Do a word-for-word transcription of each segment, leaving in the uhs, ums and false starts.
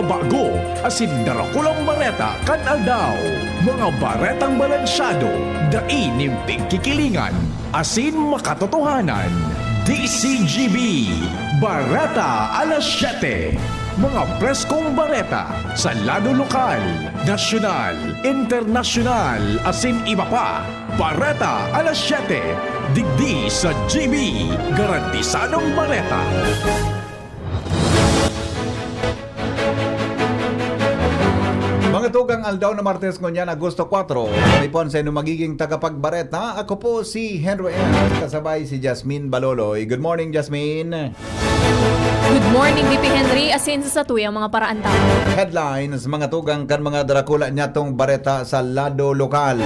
Bago asin darakulang bareta kan aldaw. Mga baretang balansyado, dai nin pigkikilingan, asin makatotohanan. D C G B, Bareta Alas Siyete. Mga preskong bareta sa lado lokal, nasyonal, internasyonal, asin iba pa. Bareta Alas Siyete, digdi sa G B, garantisadong bareta. Mga tugang, aldaw na Martes ngunyan, Agosto kwatro. Kami po ang sa inyong magiging tagapagbareta. Ako po si Henry M, kasabay si Jasmine Baloloy. Good morning, Jasmine. Good morning, V P Henry. Asin sa satuyang mga paraantaw. Headlines, mga tugang, kan mga darakula niyatong bareta sa lado lokal.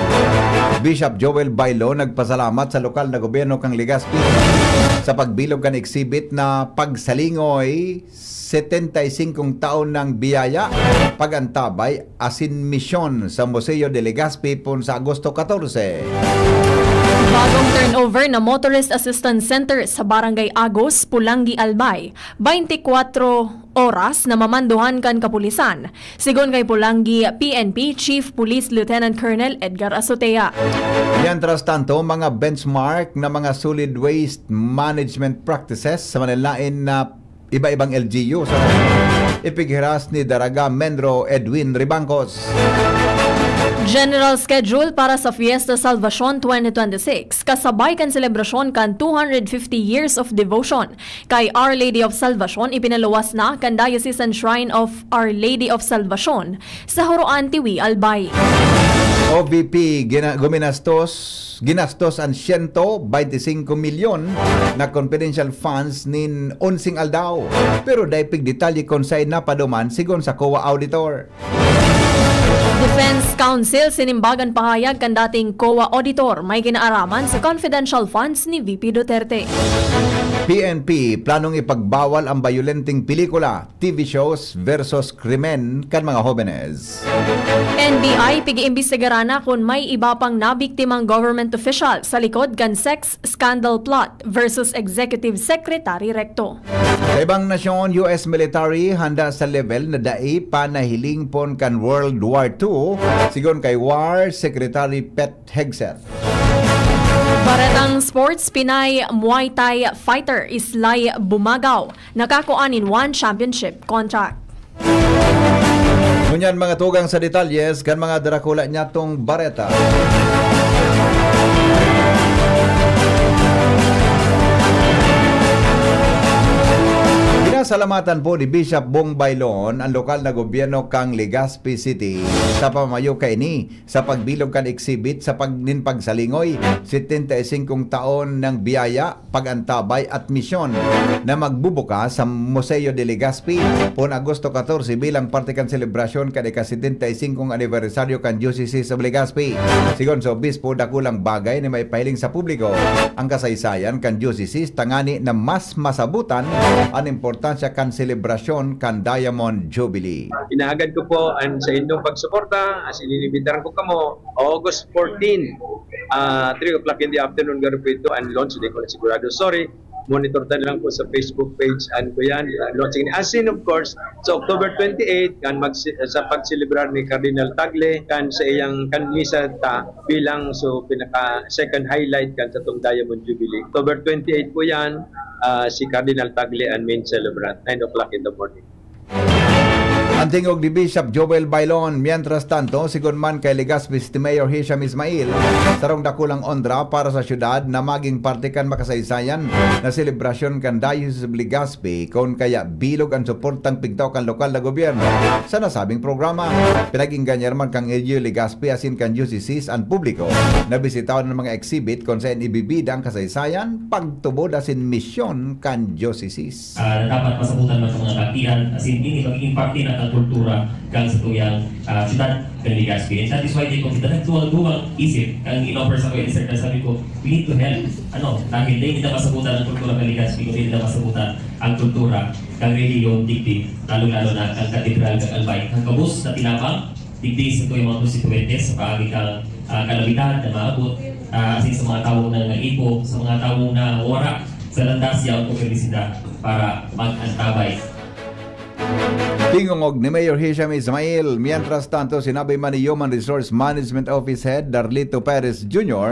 Bishop Joel Bailo nagpasalamat sa lokal na gobyerno kan Legazpi sa pagbilog kan exhibit na Pagsalingoy, setenta y singkong taon ng biyaya, pag-antabay asin misyon sa Museo de Legazpi pon sa Agosto katorse. Bagong turnover na Motorist Assistance Center sa Barangay Agos, Polangui, Albay, baynte kwatro oras na mamandohan kan kapulisan, sigon kay Polangui P N P Chief Police Lieutenant Colonel Edgar Azotea. Mientras tanto, mga benchmark na mga solid waste management practices sa manlaen na iba-ibang L G U sa ipighiras ni Daraga Menro Edwin Ribangcos. General schedule para sa Fiesta Salvacion twenty twenty-six, kasabay kan selebrasyon kan two hundred fifty years of devotion kay Our Lady of Salvacion, ipinaluwas na kan Diocesan Shrine of Our Lady of Salvacion sa Joroan, Tiwi, Albay. O V P, gina-, guminastos, ginastos an siyento baynte singko milyon na confidential funds nin onseng aldaw. Pero dai pigdetalye kun saen napaduman, sigon sa COA auditor. Defense Council sinimbagan pahayag kan dating COA auditor may kinaaraman sa confidential funds ni V P Duterte. P N P, planong ipagbawal ang bayolenteng pelikula, T V shows versus krimen kan mga hobenes. N B I, pig-iimbestigaran na kun may iba pang nabiktimang government official sa likod kan sex scandal plot versus Executive Secretary Recto. Sa ibang nasyon, U S military handa sa level na dai pa nahiling pon kan World War Two, sigon kay War Secretary Pete Hegseth. Baretang sports, Pinay Muay Thai fighter Islay Bumagaw nakakua nin one championship contract. Ngunyan, mga tugang, sa detalyes kan mga darakula niyatong bareta. Pinasalamatan po ni Bishop Bong Bailon ang lokal na gobyerno kan Legazpi City sa pamayo kaini sa pagbilog kan exhibit sa pag-, nin pagsalingoy, setenta y singkong taon ng biyaya, pag-antabay at misyon na magbubukas sa Museo de Legazpi pon Agosto katorse bilang parte kan selebrasyon kan ika-setenta y singkong anibersaryo kan Diocese of Legazpi. Sigon sa obispo, dakulang bagay na maipahiling sa publiko ang kasaysayan kan diocese tangani na mas masabutan an importansya kan selebrasyon kan Diamond Jubilee. Inahagad ko po ang sa inyong pagsuporta, as in, inimbitaran ko kamo, August fourteen, ah, three o'clock in the afternoon, garo po ito ang launch, di ko na sigurado. Sorry, monitor ta lang po sa Facebook page, ano po yan, ah, launching. As in, of course, sa October twenty-eight, kan mag-, sa pagselebrar ni Cardinal Tagle, kan sa iyang, kan misa ta bilang, so, pinaka second highlight kan sa tong Diamond Jubilee. October twenty-eight po yan, ah, si Cardinal Tagle ang main celebrant, nine o'clock in the morning. Ang tingog ni Bishop Joel Bailon. Mientras tanto, sigon man kay Legazpi City Mayor Hisham Ismail, sarong dakulang onra para sa syudad na maging parte kan makasaysayan na selebrasyon kan Diocese of Legazpi, kun kaya bilog ang suportang pigtao kan lokal na gobyerno sa nasabing programa. Pinag-ingganyan man kan L G U Legazpi asin kan diocese an publiko na bisitahon an mga exhibit kun saen ibibida ang kasaysayan, pagtubod asin misyon kan diocese. Ah, na dapat masabutan man sa mga kabatiran, as in, ini magiging parte na kan kultura kan satuyang, ah, syudad kan Legazpi. And that is why they consider nagduwang-duwang isip kan in-offer sa kuya Sir, na sabi ko, "We need to help." Ano, dahil dai nila masabutan ang kultura kan Legazpi, kundi nila masabutan ang kultura kan relihiyon digdi, lalo-lalo na kan Katedral kan Albay. Ang gabos na tinabang, digdi sa tuyang mga konstituyente sa paagi kan, ah, kalamidad na maabot, ah, asin sa mga tawong nangaipo, sa mga tawong nawara sa landas, yaon ko pirmi sinda para mag-antabay. Tingog ni Mayor Hisham Ismail. Mientras tanto, sinabi man ni Human Resource Management Office Head Darlito Perez Junior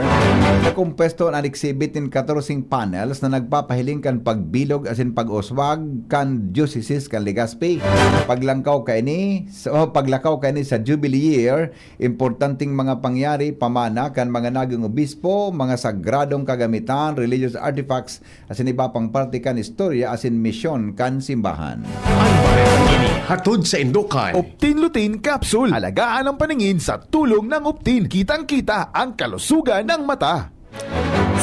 na kumpwesto an exhibit nin katorse panels na nagpapahiling kan pagbilog asin pag-uswag kan diocese kan Legazpi. Paglangkaw kaini, sa, o paglakaw kaini sa Jubilee Year, importanteng mga pangyari, pamana kan mga naging obispo, mga sagradong kagamitan, religious artifacts, asin iba pang parte kan istorya asin misyon kan simbahan. An baretang ini hatod saindo kan Optin Lutein Capsule. Alagaan ang paningin sa tulong ng Optin. Kitang-kita ang kalusugan ng mata.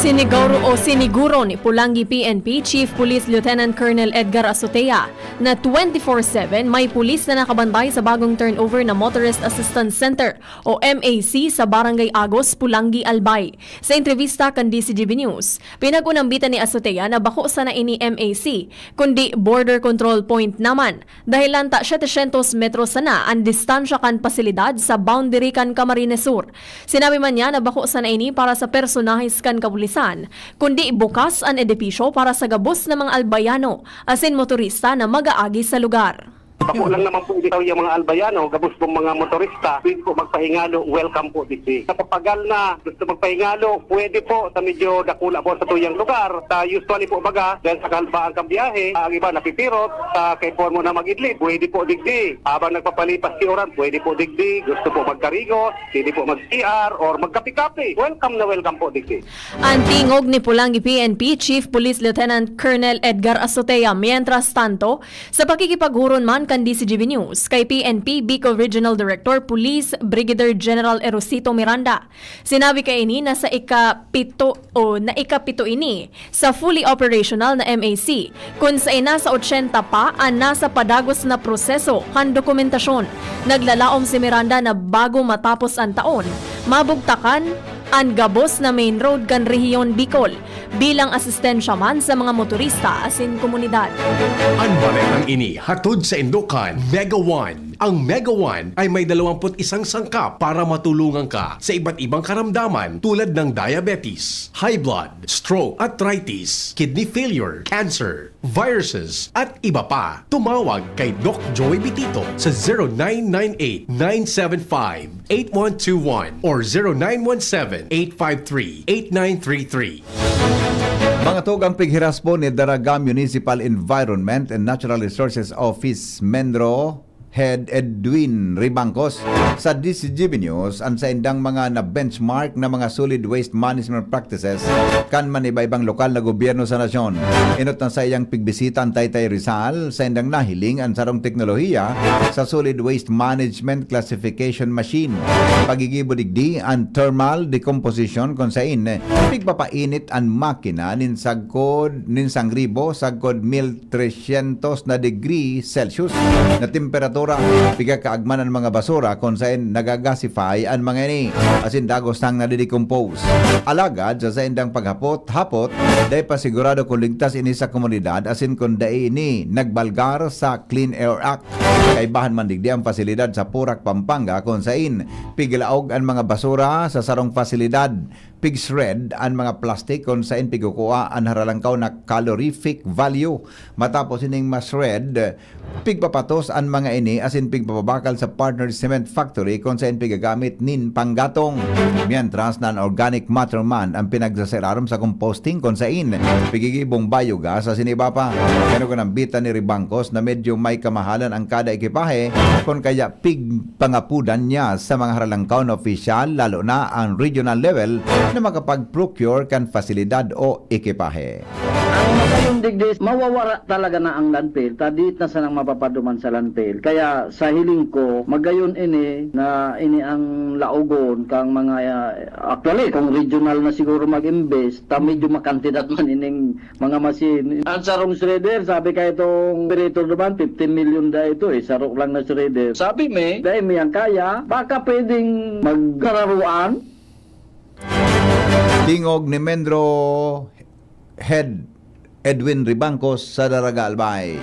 Siniguro o siniguro ni Pulangi P N P Chief Police Lieutenant Colonel Edgar Azotea na twenty-four seven may pulis na nakabantay sa bagong turnover na Motorist Assistance Center o M A C sa Barangay Agos, Pulangi, Albay. Sa entrebista kan D C G B News, pinag-unambitan ni Azotea na bako sana ini M A C, kundi border control point naman. Dahelan ta setecientos metros sana an distansya kan pasilidad sa boundary kan Camarines Sur. Sinabi man niya na bako sana ini para sa personahes kan kapulisan, kundi bukas an edipisyo para sa gabos na mga Albayano asin motorista na mag-aagi sa lugar. Bako lang naman po bitaw yung mga Albayano, gabos pong mga motorista, pwede po magpahingalo, welcome po digdi. Sa papagal na gusto magpahingalo, pwede po sa medyo dakula po sa tuyang lugar. Sa usually po baga, dahil sa kalbaang kabiyahe, ang iba napipirot, sa kaipuhan mo na mag-idlip, pwede po digdi. Habang nagpapalipas si oran, pwede po digdi. Gusto po magkarigos, pwede po mag-C R or magkape-kape. Welcome na welcome po digdi. An tingog ni Pulangi P N P Chief Police Lieutenant Colonel Edgar Azotea. Mientras tanto, sa pakikipaghuron man kan D C G B News kay P N P Bicol Regional Director Police Brigadier General Erosito Miranda, sinabi kaini na sa ikapito o na ikapito ini sa fully operational na M A C, kun saen nasa ochenta pa an nasa padagos na proseso kan dokumentasyon. Naglalaom si Miranda na bago matapos an taon, mabugtakan an gabos na main road kan Rehiyon Bicol, bilang asistensya man sa mga motorista asin komunidad. An baretang ini hatod saindo kan Mega One. Ang Mega One ay may dalawampu't isang sangkap para matulungan ka sa iba't ibang karamdaman tulad ng diabetes, high blood, stroke, arthritis, kidney failure, cancer, viruses, at iba pa. Tumawag kay Doc Joy Bitito sa zero nine nine eight, nine seven five, eight one two one or zero nine one seven, eight five three, eight nine three three. Mga tugang pighiras po ni Daraga Municipal Environment and Natural Resources Office, MENRO Head Edwin Ribangcos sa D C G B News an saindang mga na-benchmark na mga solid waste management practices kan maniba-ibang lokal na gobyerno sa nasyon. Enot na saiyang pigbisita an Taytay Rizal, saindang nahiling an sarong teknolohiya sa solid waste management classification machine. Pagigibo digdi an thermal decomposition, kun sain pigpapainit an makina nin sagkod nin sangribo sagkod mil tresyentos na degree Celsius na temperatura. Pigkakaagman an mga basura kun sain nagagasify an mga ini, asin dagos nang nadidecompose. Alagad sa saindang paghapot-hapot, dai pa sigurado kun ligtas ini sa komunidad asin kun dai ini nagbalgar sa Clean Air Act. Kaibahan man digdi ang pasilidad sa Porac, Pampanga, kun sain piglaog an mga basura sa sarong pasilidad. Pig-shred an mga plastik kun sain pigkukua an haralangkaw na calorific value. Matapos ining ma-shred, pigpapatos an mga ini asin pigpapabakal sa partner cement factory kun sain pigagamit nin panggatong. Mientras na an organic matter man an pinagsasirarom sa composting kun sain pigigibong biogas asin iba pa. Pero ginambitan ni Ribangcos na medyo may kamahalan ang kada ekipahe, kun kaya pig pangapudan niya sa mga haralangkaw na opisyal, lalo na ang regional level, na makapag-procure kan pasilidad o ekipahe. Ang magayon digdi, mawawara talaga na ang landfill. Ta diit na sanang mapapaduman sa landfill. Kaya sa hiling ko, magayon ini na ini ang laogon kang mga, ah, actually, kung regional na siguro mag-invest, ta medyo makantidat man ining mga machine. Ang sarong shredder, sabi ka itong operator naman, fifteen million da ito eh, sarok lang na shredder. Sabi mi, dahil mi ang kaya, baka pwedeng magkararuan. Tingog ni MENRO Head Edwin Ribangcos sa Daraga, Albay.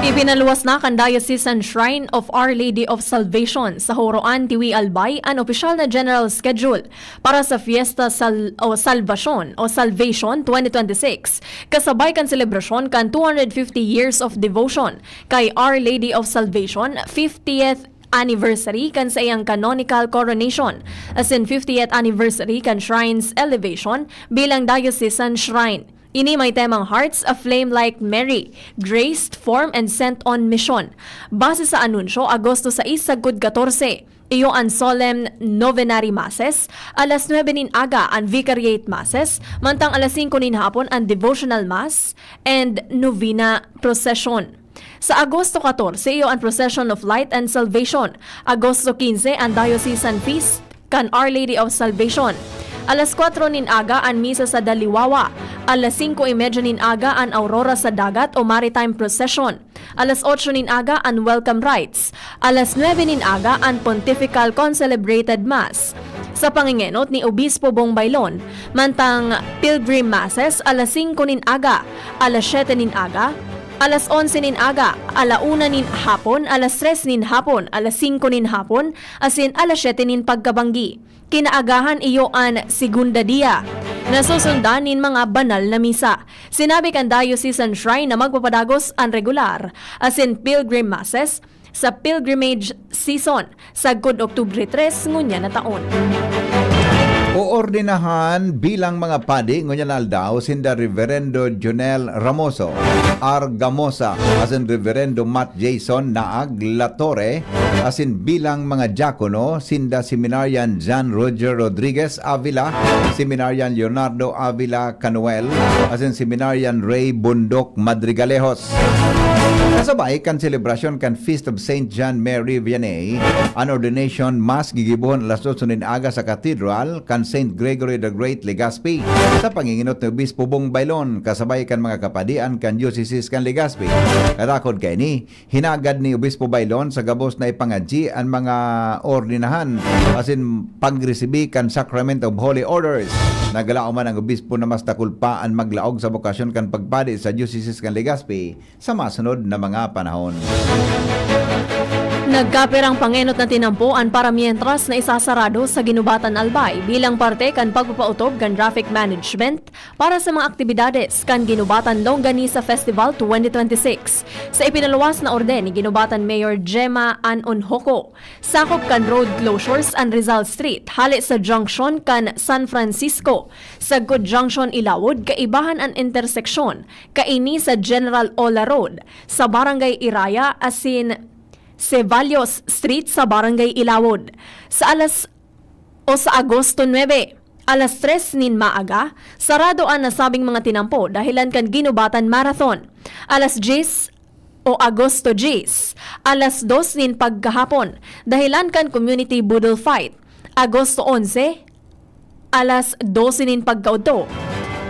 Ipinaluwas na kan Diocesan Shrine of Our Lady of Salvation sa Horoan, Tiwi, Albay, an opisyal na general schedule para sa Fiesta Sal-, o Salvacion o Salvation twenty twenty-six, kasabay kan selebrasyon kan two hundred fifty years of devotion kay Our Lady of Salvation, fiftieth anniversary kan saiyang canonical coronation, asin fiftieth anniversary kan shrine's elevation bilang diocesan shrine. Ini may temang Hearts Aflame Like Mary, Graced, Formed and Sent on Mission. Base sa anunsyo, Agosto sais sagkod katorse, iyo an Solemn Novenary Masses, alas nuebe nin aga an Vicariate Masses, mantang alas singko nin hapon an Devotional Mass and Novena Procession. Sa Agosto katorse, iyo an Procession of Light and Salvation. Agosto kinse, an Diocesan Feast kan Our Lady of Salvation. Alas kwatro nin aga an Misa sa Daliwawa. Alas singko y medya nin aga an Aurora sa Dagat o Maritime Procession. Alas otso nin aga an Welcome Rites. Alas nuebe nin aga an Pontifical Concelebrated Mass sa pangengenot ni Obispo Bong Baylon, mantang Pilgrim Masses alas singko nin aga, alas siyete nin aga, alas onse nin aga, ala una nin hapon, alas tres nin hapon, alas singko nin hapon, asin alas siyete nin pagkabanggi. Kinaagahan iyo an Segunda Dia, na susundan nin mga banal na misa. Sinabi kan Diocesan Shrine na magpapadagos an regular asin pilgrim masses sa pilgrimage season sagkod Oktubre tres ngunyan na taon. Oordinahan bilang mga padi ngunyan na aldaw sinda Reverendo Jonel Ramoso Argamosa asin Reverendo Matt Jason Naag Latore, asin bilang mga diakono sinda Seminarian John Roger Rodriguez Avila, Seminarian Leonardo Avila Canuel, asin Seminarian Ray Bundok Madrigalejos. Kasabay kan selebrasyon kan Feast of Saint John Mary Vianney, an ordination mass gigibohon alas dos nin aga sa Cathedral kan Saint Gregory the Great, Legazpi, sa pangingenot ni Obispo Bong Baylon, kasabay kan mga kapadian kan Diocese kan Legazpi. Katakod kaini, hinagad ni Obispo Baylon sa gabos na ipangadyi an mga ordinahan asin pagresibi kan Sacrament of Holy Orders. Naglaom man ang obispo na mas dakul pa an maglaog sa bokasyon kan pagpadi sa Diocese kan Legazpi sa masunod na mga panahon. Nagkapirang pangenot na tinampo an paramientras na isasarado sa Ginubatan Albay bilang parte kan pagpapautob kan traffic management para sa mga aktibidades kan Ginubatan Longganisa Festival twenty twenty-six. Sa ipinaluwas na orden ni Ginubatan Mayor Gemma Ann Onhoco, sakop kan road closures an Rizal Street hale sa junction kan San Francisco, sagkod junction Ilawod, kaibahan an interseksyon kaini sa General Ola Road sa Barangay Iraya asin Ceballos Street sa Barangay Ilawod. Sa alas o sa Agosto nuebe, alas tres nin maaga, sarado an nasabing mga tinampo dahelan kan Ginubatan Marathon. Alas dyes o Agosto dyes, alas dos nin pagkahapon, dahelan kan Community Boodle Fight. Agosto onse, alas dose nin pagkaudto,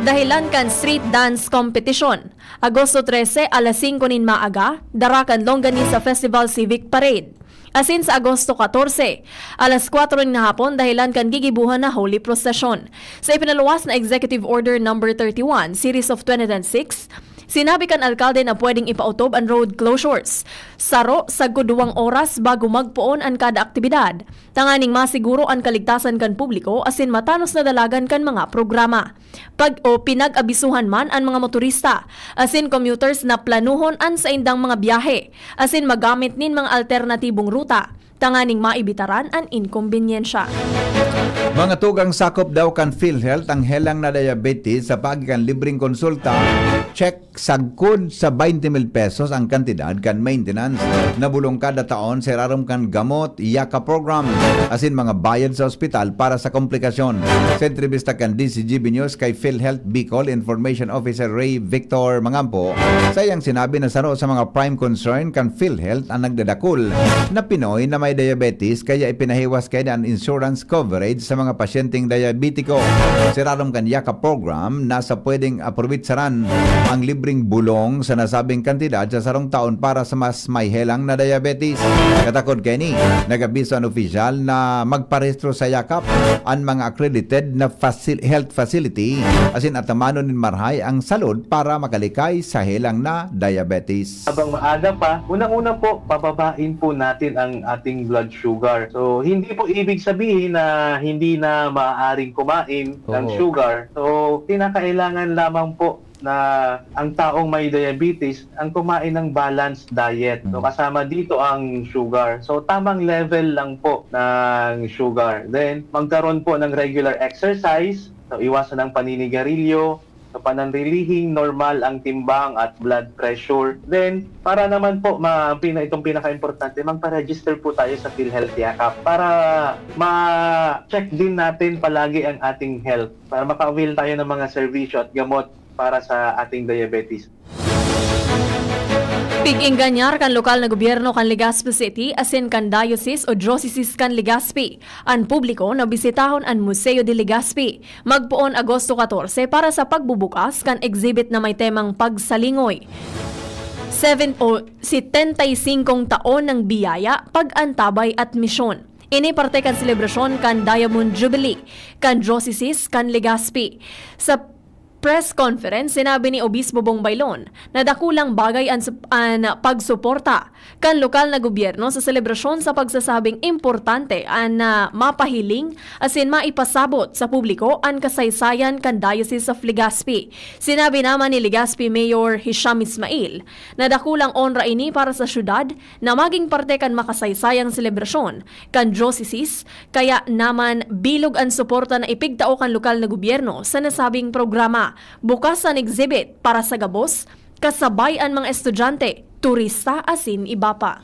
dahelan kan Street Dance Competition. Agosto trese, alas singko nin maaga, dara kan Longganisa Festival Civic Parade. Asin sa Agosto katorse, alas kwatro nin hapon, dahelan kan gigibohan na Holy Procession. Sa ipinaluwas na Executive Order Number thirty-one, Series of twenty twenty-six, sinabi kan alkalde na pwedeng ipautob an road closures, saro sagkod duwang oras bago magpoon an kada aktibidad, tanganing masiguro an kaligtasan kan publiko asin matanos na dalagan kan mga programa. Pag o pinag-abisuhan man an mga motorista asin commuters na planuhon an saindang mga biyahe asin magamit nin mga alternatibong ruta tanganing maibitaran an inkombenyensya. Mga tugang, sakop daw kan PhilHealth ang helang na diabetes sa paagi kan libreng konsulta, check sagkod sa twenty mil pesos ang kantidad kan maintenance na bulong kada taon sa irarom kan gamot, yaka program, asin mga bayad sa ospital para sa komplikasyon. Sa entrevista kan D Z G B News kay PhilHealth Bicol Information Officer Ray Victor Mangampo, saiyang sinabi na saro sa mga prime concern kan PhilHealth ang nagdadakul na Pinoy na may diabetes, kaya ipinahiwas kaini an insurance coverage sa mga pasyenteng diabetiko. Sa ilarom kan Yakap program, nasa pwedeng aprobitsaran ang libreng bulong sa nasabing kantidad sa sarong taon para sa mas may helang na diabetes. Katakod kaini, nag-abiso an opisyal na magparehistro sa Yakap an mga accredited na facil-, health facility asin atamanon nin marahay ang salud para makalikay sa helang na diabetes. Habang maaga pa, unang-una po, pababain po natin ang ating blood sugar. So, hindi po ibig sabihin na hindi na maaaring kumain ng Oo. sugar. So, kinakailangan lamang po na ang taong may diabetes ang kumain ng balanced diet. So, Mm. kasama dito ang sugar. So, tamang level lang po ng sugar. Then, magkaroon po ng regular exercise. So, iwasan ang paninigarilyo. So, pananrilihing normal ang timbang at blood pressure. Then, para naman po, ma, pina, itong pinaka-importante, magpa-register po tayo sa PhilHealth Yakap para ma-check din natin palagi ang ating health, para maka-avail tayo ng mga serbisyo at gamot para sa ating diabetes. Pig-engganyar kan lokal na gobyerno kan Legazpi City asin kan diocese o diocese kan Legazpi an publiko na bisitahon an Museo de Legazpi magpoon Agosto katorse para sa pagbubukas kan exhibit na may temang Pagsalingoy, seven o setenta y singkong taon ng biyaya, pag-antabay at misyon. Ini parte kan selebrasyon kan Diamond Jubilee kan Diocese kan Legazpi. Sa press conference, sinabi ni Obispo Bong Baylon na dakulang bagay an, sup- an pagsuporta kan lokal na gobyerno sa selebrasyon sa pagsasabing importante an, ah, mapahiling asin maipasabot sa publiko an kasaysayan kan Diocese of Legazpi. Sinabi naman ni Legazpi Mayor Hisham Ismail na dakulang onra ini para sa syudad na maging parte kan makasaysayang selebrasyon kan diocese, kaya naman bilog an suporta na ipigtao kan lokal na gobyerno sa nasabing programa. Bukas an exhibit para sa gabos, kasabay an mga estudyante, turista asin iba pa.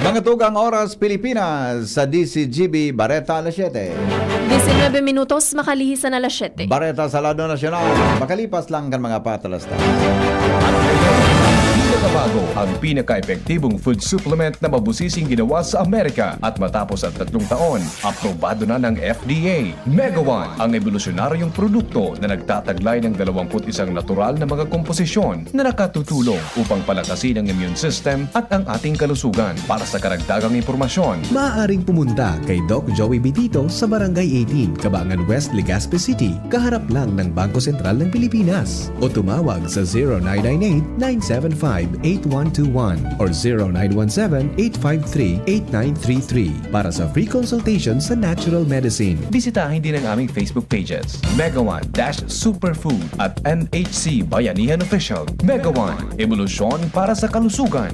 Mga tugang oras Pilipinas sa D C G B Bareta alas siyete. Diecinuebe minutos, makalihis an alas siyete. Bareta sa lado nasyonal. Makalipas lang kan mga patalasta. Pinakabago, ang pinaka-epektibong food supplement na mabusising ginawa sa Amerika, at matapos ang tatlong taon, aprobado na ng F D A. Megawan, ang ebolusyonaryong produkto na nagtataglay ng dalawampu't isang natural na mga komposisyon na nakatutulong upang palakasin ang immune system at ang ating kalusugan. Para sa karagdagang impormasyon, Maaaring pumunta kay Doc Joey Bitito sa Barangay eighteen, Kabangan West, Legazpi City, kaharap lang ng Bangko Sentral ng Pilipinas. O tumawag sa zero nine nine eight, nine seven five, eight one two one or zero nine one seven, eight five three, eight nine three three para sa free consultation sa natural medicine. Bisitahin din ang aming Facebook pages, Megawan dash Superfood at N H C Bayanihan Official. Megawan, ebolusyon para sa kalusugan.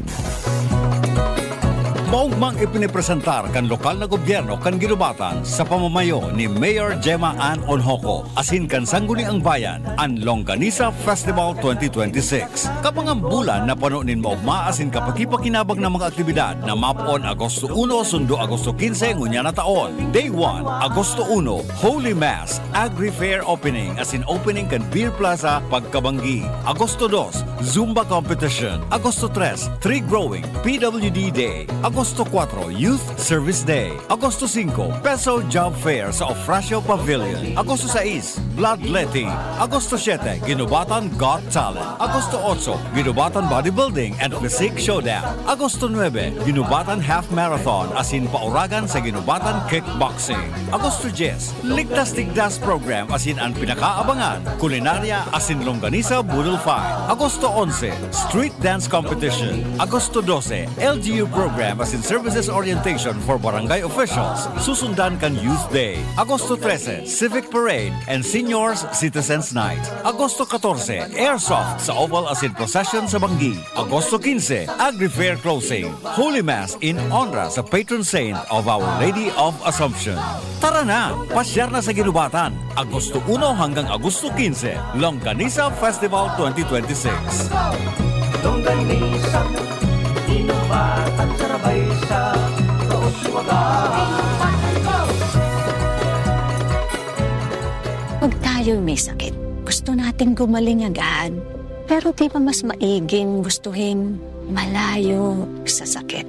Maugmang ipinipresentar kan lokal na gobyerno kan Guinobatan sa pamamayo ni Mayor Gemma Ann Onhoco asin kan Sangguniang Bayan an Longganisa Festival twenty twenty-six. Kabangang bulan na pano nin maogma asin kapakipakinabang na mga aktibidad na mapoon Agosto uno sundo Agosto quince ngunyan na taon. Day one, Agosto uno, Holy Mass, Agri Fair Opening asin opening kan Beer Plaza pagkabanggi. Agosto dos, Zumba Competition. Agosto tres, Tree Growing, P W D Day. Agosto kuwatro, Youth Service Day. Agosto singko, Peso Job Fair sa Ofracio Pavilion. Agosto sais, Bloodletting. Agosto siyete, Guinobatan Got Talent. Agosto otso, Guinobatan Bodybuilding and Physique Showdown. Agosto nuebe, Guinobatan Half Marathon asin pauragan sa Guinobatan Kickboxing. Agosto dyes, Ligtas Tigdas Program asin an pinakaabangan, Kulinarya asin Longganisa Boodle Fight. Agosto onse, Street Dance Competition. Agosto dose, L G U Program asin Services Orientation for Barangay Officials. Susundan kan Youth Day. Agosto trese, Civic Parade and Seniors Citizens Night. Agosto katorse, Airsoft sa Oval asin Procession sa Banggi. Agosto quince, Agri Fair Closing. Holy Mass in honra sa patron saint of Our Lady of Assumption. Tara na! Pasyar na sa Guinobatan, Agosto uno hanggang Agosto quince, Longganisa Festival twenty twenty-six. Longganisa, Guinobatan, Sarabay sa Kauswagan. Pag tayo'y may sakit, gusto nating gumaling agad. Pero di ba mas maiging gustuhin malayo sa sakit?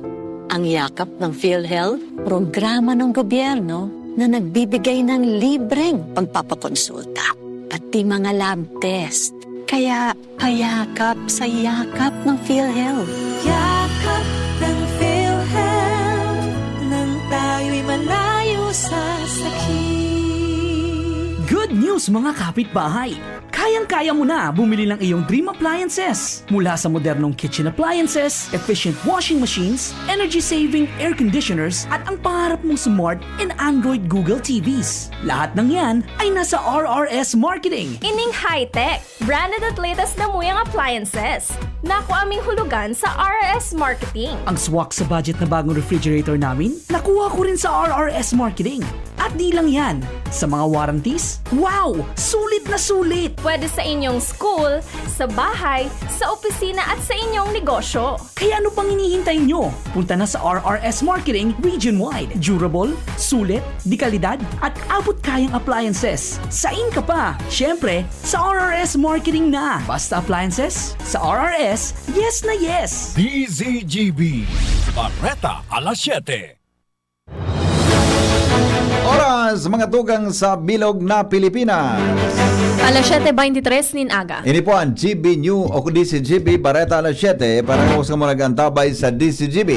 Ang yakap ng PhilHealth, programa ng gobyerno na nagbibigay ng libreng pagpapakonsulta, pati mga lab test. Kaya payakap sa yakap ng PhilHealth. Yakap ng PhilHealth, nang tayo'y malayo sa sakit. Good news, mga kapitbahay! Kayang-kaya mo na bumili ng iyong dream appliances. Mula sa modernong kitchen appliances, efficient washing machines, energy-saving air conditioners, at ang pangarap mong smart and Android Google T Vs. Lahat ng yan ay nasa R R S Marketing. Ining high-tech, branded at latest na muyang appliances. Naku aming hulugan sa R R S Marketing. Ang swak sa budget na bagong refrigerator namin, nakuha ko rin sa R R S Marketing. At di lang yan, sa mga warranties, wow! Sulit na sulit! Pwede sa inyong school, sa bahay, sa opisina at sa inyong negosyo. Kaya ano pang hinihintay nyo? Punta na sa R R S Marketing region-wide. Durable, sulit, de kalidad, at abot kayang appliances. Sain ka pa? Siyempre, sa R R S Marketing na. Basta appliances, sa R R S, yes na yes! D Z G B, Bareta alas siyete. Oras, mga tugang sa bilog na Pilipinas. Alas siyete veintitrés nin aga. Ini po ang G B New o D Z G B Bareta alas siyete para kung sa mga nag-antabay sa D Z G B.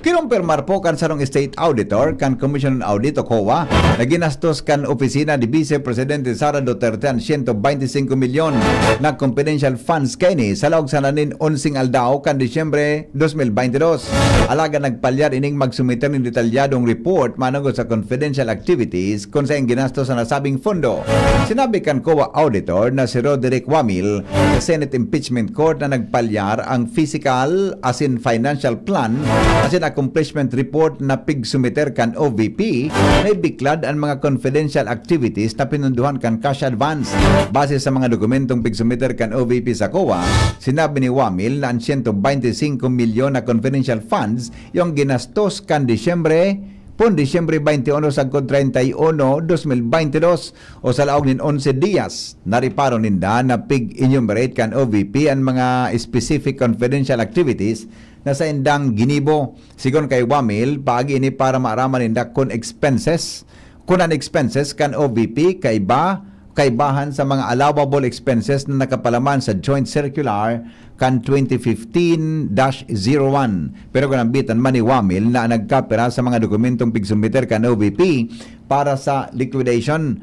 Kinumpirmar po kan sarong state auditor kan Commission on Audit o COA na ginastos kan opisina ni Vice Presidente Sara Duterte ang siyento beinti singko milyon na confidential funds kaini sa laog sana nin onseng aldaw kan Disyembre dos mil beintidos. Alagad nagpalyar ining magsumiter nin detalyadong report manungod sa confidential activities kun saen ginastos sa nasabing pondo. Sinabi kan COA auditor na si Roderick Wamil sa Senate Impeachment Court na nagpalyar ang physical asin financial plan asin accomplishment report na pigsumiter kan O V P na ibiklad an mga confidential activities na pinundohan kan cash advance. Base sa mga dokumentong pigsumiter kan O V P sa COA, sinabi ni Wamil na an siyento beinti singko milyon na confidential funds yung ginastos kan Disyembre, pon Disyembre beinti uno sagkod treinta y uno, dos mil beintidos, o sa laog nin onse diyas. Nariparo ninda na pig-enumerate kan O V P an mga specific confidential activities na saindang ginibo. Sigon kay Wamil, paagi ini para maaraman ninda kun expenses, kun an expenses kan O V P kaiba, kaibahan sa mga allowable expenses na nakapalaman sa Joint Circular kan twenty fifteen dash zero one. Pero ginambitan man ni Wamil na nagkapira sa mga dokumentong pigsumiter kan O V P para sa liquidation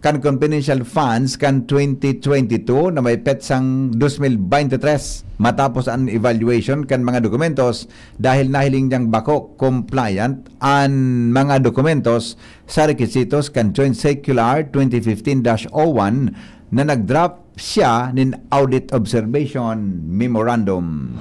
kan confidential funds kan twenty twenty-two na may petsang dos mil beintitres, matapos an evaluation kan mga dokumentos dahil nahiling niyang bako compliant an mga dokumentos sa requisitos kan Joint Circular twenty fifteen dash oh one na nag-draft siya nin Audit Observation Memorandum.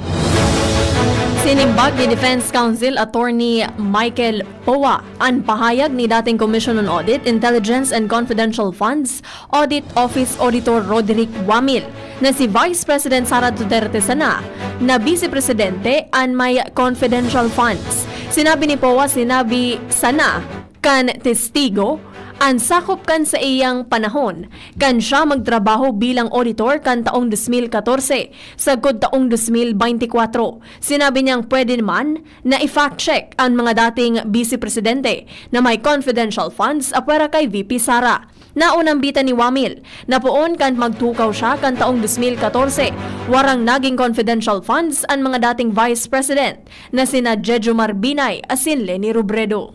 Sinimbag ni Defense Counsel Attorney Michael Poa an pahayag ni dating Commission on Audit, Intelligence and Confidential Funds Audit Office Auditor Roderick Wamil na si Vice President Sara Duterte sana na Vice Presidente an may confidential funds. Sinabi ni Poa, sinabi sana kan testigo an sakop kan saiyang panahon kan siya magtrabaho bilang auditor kan taong dos mil katorse sagkod taong dos mil beintikwatro. Sinabi niyang pwede naman na i-fact check an mga dating Vice Presidente na may confidential funds apwera kay V P Sara. Naunambitan ni Wamil na poon kan magtukaw siya kan taong dos mil katorse, warang naging confidential funds an mga dating Vice President na sina Jejomar Binay asin Leni Robredo.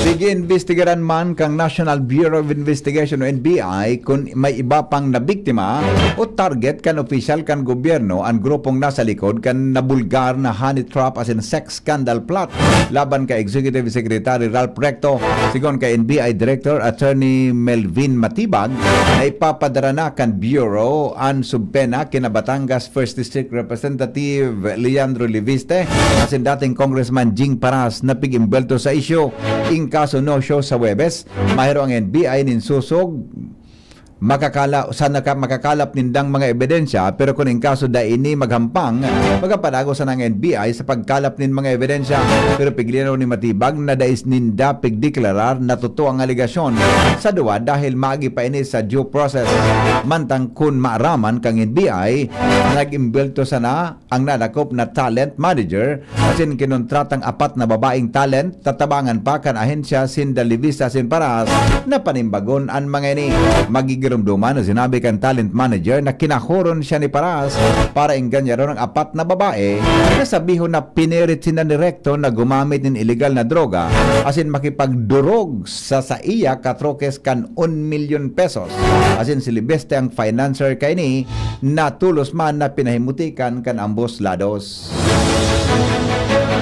Pig-iimbestigaran man kan National Bureau of Investigation o N B I kun may iba pang nabiktima o target kan opisyal kan gobyerno an grupong nasa likod kan nabulgar na honey trap asin sex scandal plot laban kay Executive Secretary Ralph Recto. Sigon kay N B I Director Attorney Melvin Matibag, na ipapadara na kan Bureau an subpena kina Batangas First District Representative Leandro Leviste asin dating Congressman Jing Paras na pig-imbwelto sa isyu. In kaso no-show sa Huwebes, mahiro ang N B I nin susog makakala-, sa naka-, makakalap nindang mga ebidensya, pero kun in kaso dai ini maghampang, magapadago sana ang N B I sa pagkalap nin mga ebidensya. Pero pigli na ni Matibag na dai ninda pigdeklarar na totoo ang alegasyon sa duwa dahil maagi pa ini sa due process. Mantang kun maaraman kan N B I, nag-imbwelto sana ang nadakop na talent manager asin kinontratang apat na babaeng talent, tatabangan pa kan ahensya sinda Levista asin Paras na panimbagon an mga ini. Magigiromdoman na sinabi kan talent manager na kinahoron siya ni Paras para engganyaron ang apat na babae na sabihon na pinirit sinda ni Recto na gumamit nin iligal na droga asin makipagdurog sa saiya katrokes kan un milyon pesos. Asin si Levista ang financer kaini na tolos man na pinahimutikan kan ambos lados.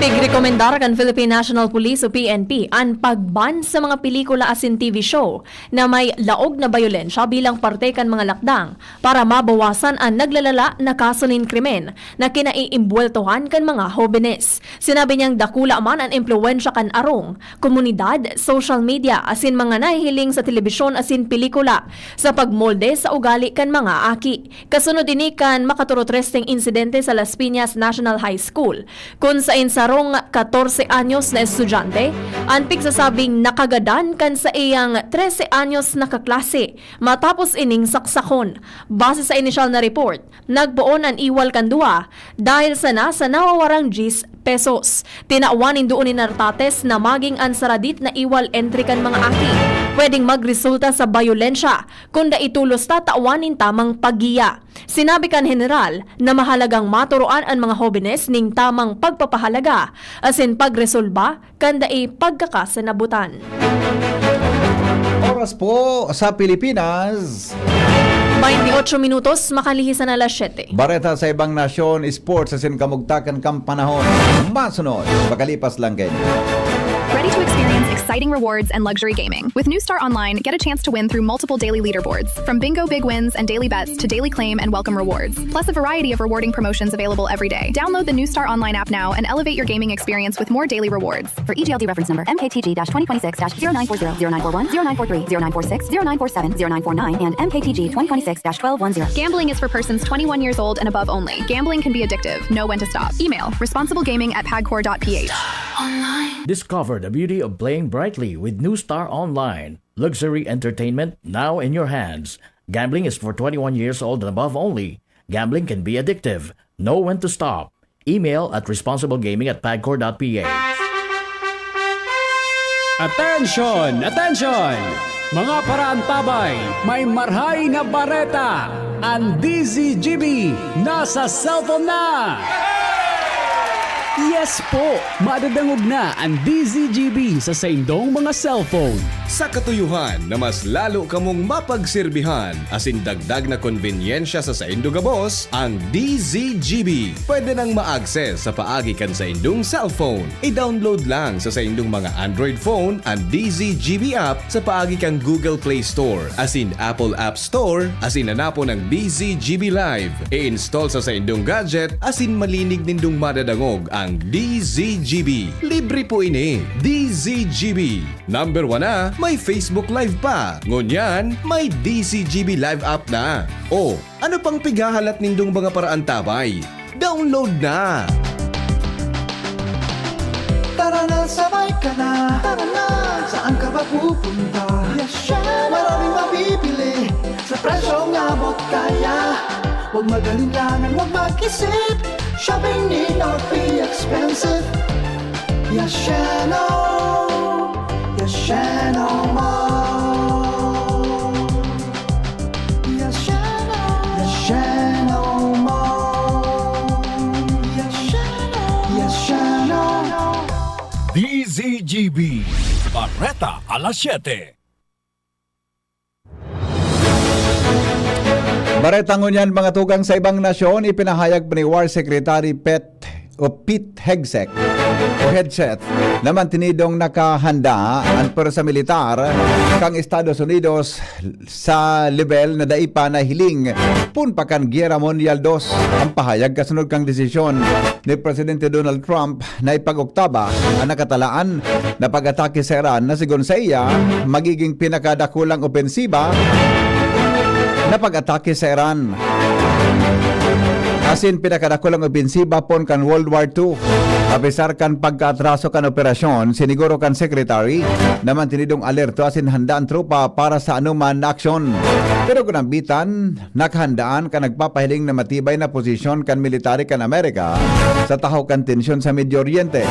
Pigrekomendar kan Philippine National Police o P N P an pag-ban sa mga pelikula asin T V show na may laog na bayolensya bilang parte kan mga lakdang para mabawasan an naglalala na kaso nin krimen na kinaiimbweltohan kan mga hobenes. Sinabi niyang dakula man an impluwensya kan arong, komunidad, social media, asin mga nahihiling sa telebisyon asin pelikula sa pagmolde sa ugali kan mga aki. Kasunod ini kan makaturotresteng insidente sa Las Piñas National High School, kun sain sarong katorse anyos na estudyante an pigsasabing nakagadan kan saiyang trese anyos na kaklase matapos ining saksakon. Base sa inisyal na report, nagpoon an iwal kan duwa dahil sana sa nawawarang diyes pesos. Tinawan nin duon ni Nartates na maging an saradit na iwal entre kan mga aki pwedeng magresulta sa bayolensya kun dai tolos tatawan nin tamang paggiya. Sinabi kan Heneral na mahalagang maturoan an mga hobenes nin tamang pagpapahalaga asin pagresolba kan dai pagkakasanabutan. Oras po sa Pilipinas, baynte ocho minutos, makalihi sa alas siyete. Bareta sa ibang nasyon, sports asin kamugtakan kan panahon. Masunod, makalipas lang kayo. Ready to experience exciting rewards and luxury gaming? With New Star Online, get a chance to win through multiple daily leaderboards, from bingo big wins and daily bets to daily claim and welcome rewards, plus a variety of rewarding promotions available every day. Download the New Star Online app now and elevate your gaming experience with more daily rewards. For E G L D reference number, M K T G dash twenty twenty-six dash zero nine four zero, zero nine four one, zero nine four three, zero nine four six, zero nine four seven, zero nine four nine, and M K T G twenty twenty-six dash twelve one zero. Gambling is for persons twenty-one years old and above only. Gambling can be addictive. Know when to stop. Email responsiblegaming at pagcor dot P H. Discover the beauty of playing brightly with New Star Online. Luxury entertainment now in your hands. Gambling is for twenty-one years old and above only. Gambling can be addictive. Know when to stop. Email at responsiblegaming at pagcor dot P H. Attention! Attention! Mga paraantabay, may marhay na bareta! Ang D Z G B nasa cellphone na! Yes po! Madadangog na ang D Z G B sa saindong mga cellphone. Sa katuyuhan na mas lalo kamong mapagserbihan asin dagdag na konbenyensya sa saindo gabos, ang D Z G B pwede nang ma-access sa paagi kan saindong cellphone. I-download lang sa saindong mga Android phone an D Z G B app sa paagi kan Google Play Store asin Apple App Store asin hanapon ang D Z G B Live. I-install sa saindong gadget asin malinig nindong madadangog ang D Z G B. Libre po ini. D Z G B. Number one na, may Facebook Live pa. Ngunyan, may D Z G B Live app na. O, ano pang pighahalat nindong mga paraantabay? Download na! Tara na, sabay ka na. Tara na, saan ka ba pupunta? Yes, siya. Maraming mabibili sa presyong abot kaya. Huwag mag-alinlangan, huwag mag-isip. Shopping need not be expensive. Yes, siya, no. Yes, siya, no more. Yes, siya, no. Yes, siya, no more. Yes, siya, no. Yes, siya, no. D Z G B, Bareta alas siyete. Bareta ngunyan, mga tugang, sa ibang nasyon, ipinahayag ni War Secretary Pet o Pete Hegseth o Hegseth na mantinidong nakahanda an pwersa militar kan Estados Unidos sa lebel na dai pa nahiling poon pa kan Giyera Mundyal dos. Ang pahayag kasunod kan desisyon ni Presidente Donald Trump na ipag-oktaba ang nakatalaan na pag-atake sa Iran na, sigon saiya, magiging pinakadakulang opensiba na pag-atake sa Iran. Asin pinakadakulang opensiba pon kan World War two. Apisar kan pagkaatraso kan operasyon, siniguro kan secretary na mantinidong alerto asin handa an tropa para sa anoman na aksyon. Pero kun nambitan, nakahandaan kan nagpapahiling na matibay na posisyon kan military kan Amerika sa tahaw kan tensyon sa Medio Oriente.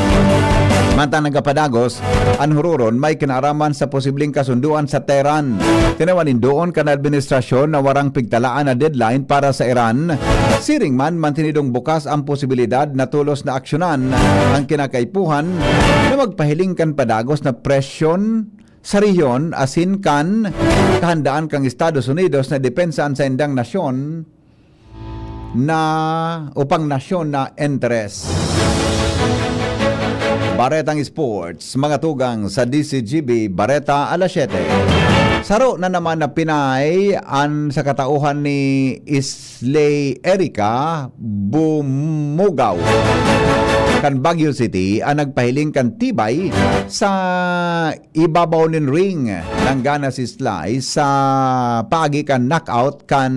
Mantang nagapadagos, an huroron may kinaaraman sa posibleng kasundoan sa Tehran. Tinawan nin doon kan administrasyon na warang pigtalaan na deadline para sa Iran. Siring man, mantinidong bukas ang posibilidad na tolos na aksyonan ang kinakaipuhan na magpahiling kan padagos na presyon sa rehiyon asin kan kahandaan kan Estados Unidos na depensa an saindang nasyon na o pang nasyon na interes. Baretang Sports, mga tugang sa D C G B, Bareta alas siyete. Saro na naman na Pinay an sa katauhan ni Islay Erica Bumugaw kan Baguio City ang nagpahiling kan tibay sa ibabaw nin ring. Nanggana si Sly sa paagi kan knockout kan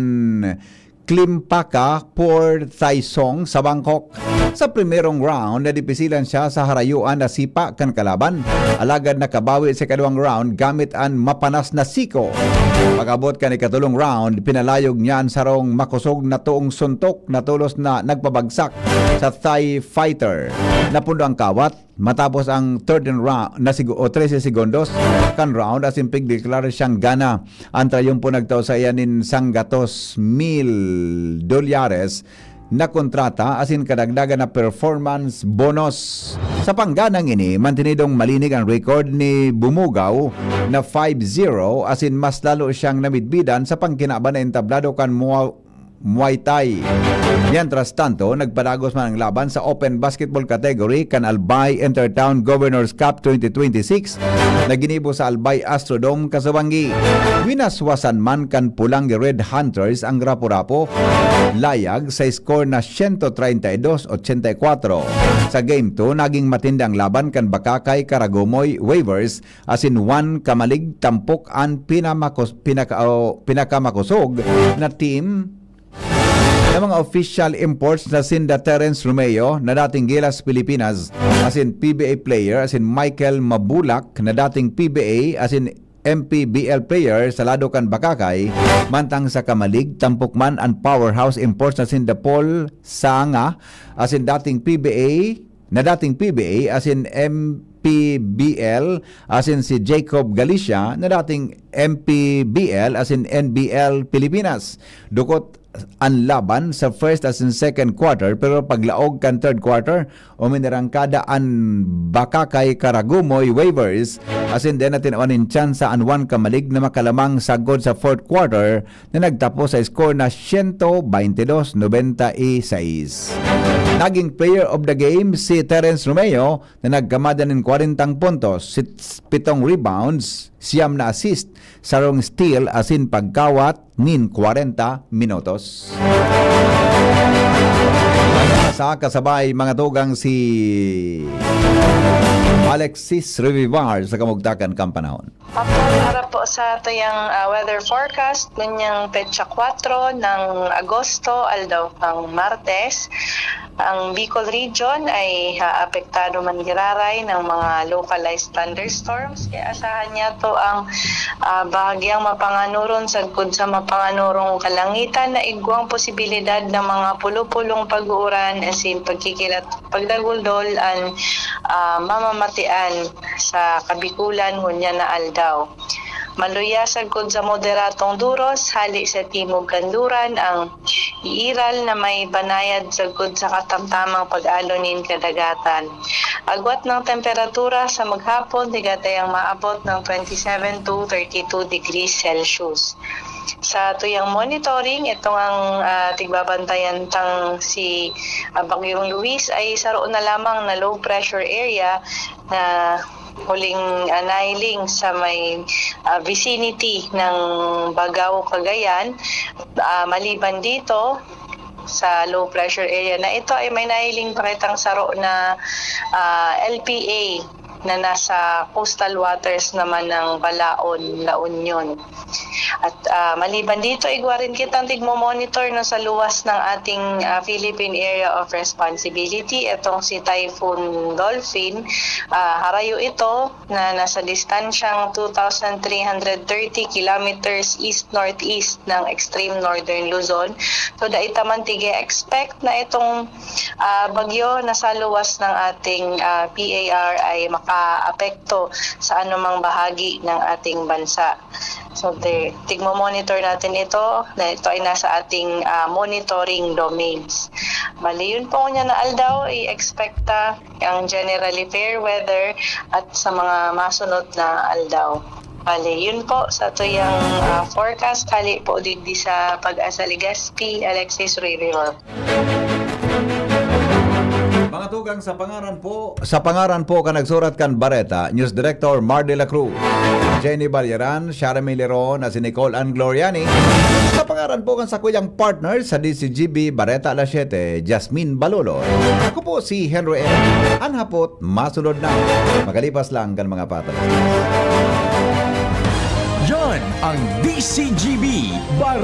Klimpaka Por Thai Song sa Bangkok. Sa primerong round, nadipisilan siya sa harayuan na sipa kan kalaban, alagad nakabawi sa ikaduwang round gamit an mapanas na siko. Pag-abot kan ikatulong round, pinalayog niya an sarong makosog na toong suntok na tolos na nagpabagsak sa Thai fighter. Napundo ang kawat, matapos ang thirteen round na sigo-, o trese segundos kan round, asin pigdeklara siyang gana. Ang trayumpo nagtao saiya nin sanggatos mil dolyares na kontrata asin kadagdagan na performance bonus. Sa pangganang ini, mantinidong malinig ang record ni Bumugaw na five zero, asin mas lalo siyang namidbidan sa pangkinaban na entablado kan Muay Muay Thai. Mientras tanto, nagpadagos man ang laban sa open basketball category kan Albay Intertown Governors Cup twenty twenty-six na ginibo sa Albay Astrodome, Casabangui. Winaswasan man kan Pulang Red Hunters ang Rapu-Rapu Layag sa score na siyento treinta y dos ochenta y kuwatro. Sa Game two, naging matindi ang laban kan Bakakay Karagumoy Wavers asin One Kamalig tampok an pinamakos-, pinaka-, o, pinakamakosog na team na mga official imports na sinda Terence Romeo na dating Gilas Pilipinas, asin P B A player, asin Michael Mabulak na dating P B A, asin M P B L player sa lado kan Bakakay, mantang sa Kamalig, tampok man an powerhouse imports na sinda Paul Sanga, asin dating P B A, na dating P B A, asin M P B L, asin si Jacob Galicia, na dating M P B L, asin N B L Pilipinas. Dukot an laban sa first asin second quarter, pero paglaog kan third quarter, uminarangkada an Bakakay Karagumoy Wavers, asin dai na tinawan nin tsansa an One Kamalig na makalamang sagkod sa fourth quarter na nagtapos sa score na siyento baynte dos nobenta y seis. Naging player of the game si Terence Romeo na nagkamada nin kwarentang puntos, sit-, pitong rebounds, siyam na assist, sarong steal asin pagkawat nin kwarenta minutos. Sa kasabay, mga tugang, si Alexis Revivar sa kamugtakan kan panahon. Apo, para po sa tuyang, ah, weather forecast, ninyang petsa kwatro ng Agosto, aldaw kang Martes, ang Bicol Region ay aapektado man giraray ng mga localized thunderstorms. Kaya asahan niya to ang, ah, bahagyang mapanganuron sagkod sa mapanganurong kalangitan na igwang posibilidad ng mga pulo-pulong pag-uuran asin pagkikilat, pagdaguldol an, ah, mamamatian sa Kabikulan ngunyan na aldaw. Maluya sagkod sa moderatong duros, hali sa timog kanluran ang iiral na may banayad sagkod sa katamtamang pag-alo nin kadagatan. Agwat ng temperatura sa maghapon, tigatayang maabot ng twenty-seven to thirty-two degrees Celsius. Sa tuyang monitoring, itong ang, ah, tigbabantayan tang si, ah, Bagyong Luis ay saro na lamang na low pressure area na huling, ah, nahiling sa may, ah, vicinity ng Bagao, Cagayan. Ah, maliban dito, sa low pressure area na ito ay may nahiling pa kitang saro na, ah, L P A na nasa coastal waters naman ng Balaon, La Union. At, ah, maliban dito, igwa rin kitang tigmo-monitor, no, sa luwas ng ating, ah, Philippine Area of Responsibility. Itong si Typhoon Dolphin, ah, harayo ito na nasa distansyang two thousand three hundred thirty kilometers east-northeast ng extreme northern Luzon. So, dai ta man tige-expect na itong, ah, bagyo na sa luwas ng ating, ah, P A R ay makaapekto sa anumang bahagi ng ating bansa. So, ti-, tigmo-monitor natin ito, na ito ay nasa ating, ah, monitoring domains. Bali, yun po, ngunyan na aldaw, i-expect ta ang generally fair weather at sa mga masunod na aldaw. Bali, yun po, sa tuyang, ah, forecast, hali po digdi sa Pag-asa Legazpi, Alexis Ririor. Mga tugang, sa pangaran po, sa pangaran po kan nagsurat kan bareta, News Director Mar de la Cruz, Jenny Balyeran, Charmy Leron, na si Nicole Ann Gloriani. Sa pangaran po kan sakuyang partner sa D C G B Bareta Alas Siyete, Jasmine Balolo. Ako po si Henry M. An hapot, masunod na. Makalipas lang kan mga patas. Yan ang D C G B Bareta